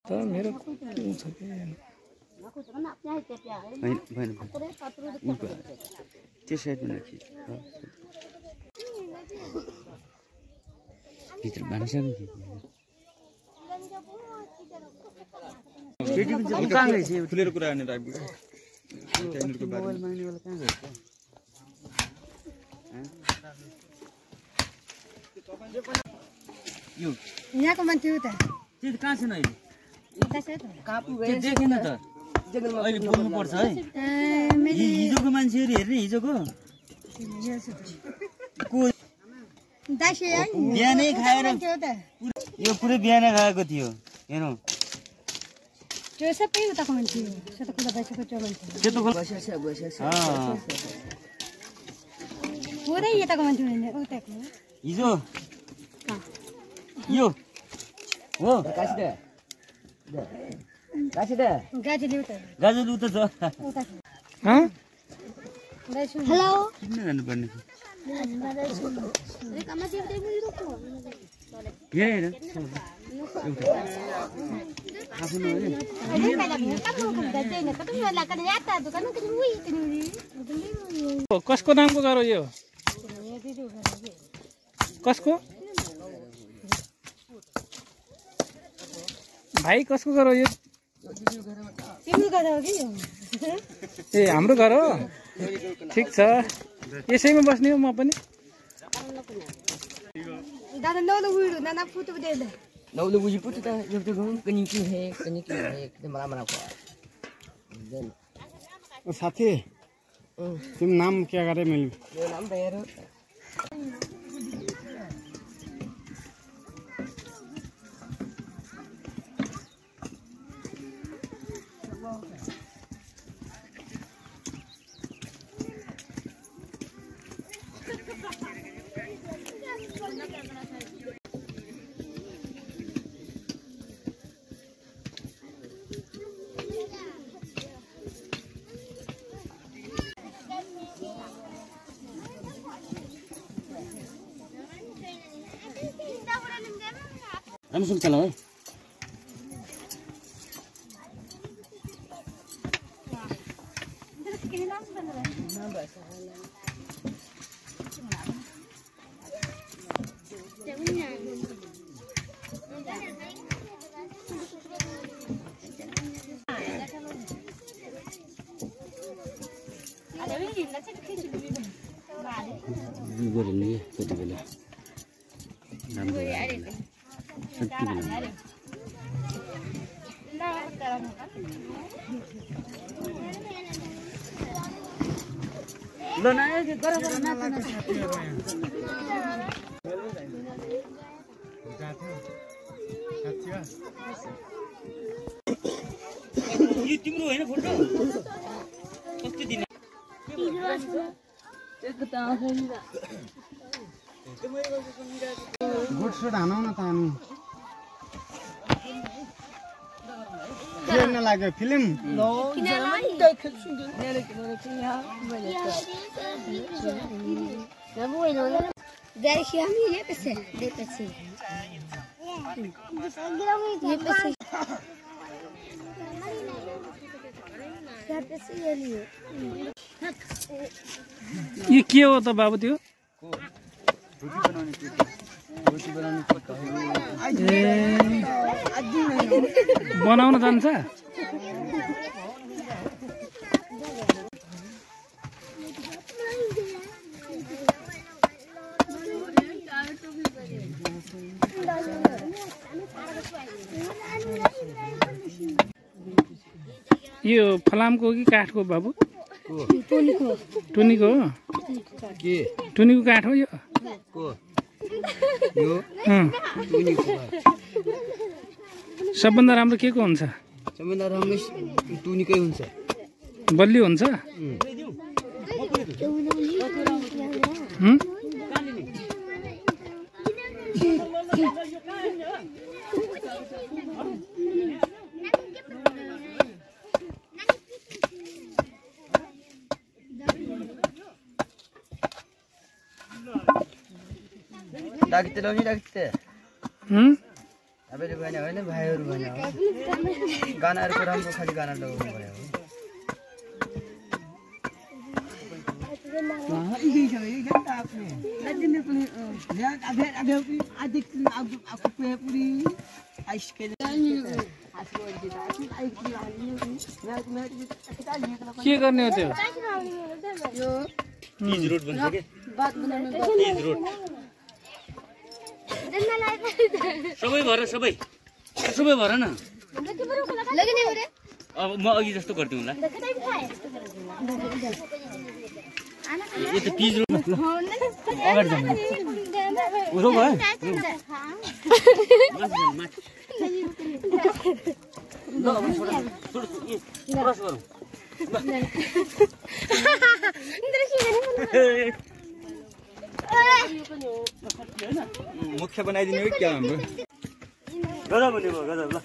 त मेरो छ के भएन त्यो साइडमा राखी भित्र भान्सा खुलेर कुरा गर्ने टाइपको यहाँको मान्छे हो त त्यो कहाँ छैन अहिले देखेन त अहिले बोल्नु पर्छ है हिजोको मान्छेहरू हेर्ने हिजोको बिहानै खाएर यो पुरै बिहानै खाएको थियो हेर्नु त्यो सबै उताको मान्छे हो सतकुला बसेको त्यो मान्छे पुरै यताको मान्छे होइन उताको हिजो यो हो गाजीले उता गाजल उता छ हेलो किन जानुपर्ने कसको नामको घर हो यो कसको भाइ कसको घर हो यो ए हाम्रो घर हो ठिक छ यसैमा बस्ने हो म पनि दादा नौलो उडो नाना फोटो दे दे नौलो बुझी पुट्छ त एउटा गउँ कनी के हे मलाई साथी तिम्रो नाम के गरे मैले यो नाम त हेर राम्रोसँग चलाऊ है गऱ्यो नि कति बेला राम्रो यो तिम्रो होइन फोटो कति दिन गुड सुट हानौ न त हामी हेर्न लाग्यो फिल्म यो के हो त बाबु त्यो बनाउन जान्छ यो फलामको कि काठको बाबु टुनीको हो के टुनीको काठ हो यो सबभन्दा राम्रो के को हुन्छ सबभन्दा राम्रो टुनीकै हुन्छ बलियो हुन्छ डाकिते लाउने डाकिते तपाईँले भने होइन भाइहरू भने हो गानाहरूको राम्रो खालि गाना लगाउनु पर्यो के गर्ने हो त्यो पिज रोड भन्छ के पिज रोड सबै भर न अब म अघि जस्तो गरिदिउँ होला यो त पिज रोड अगाडि जानु उठो भयो मुख्य बनाइदिनु हो क्या हाम्रो गदा भन्ने भयो गदा ल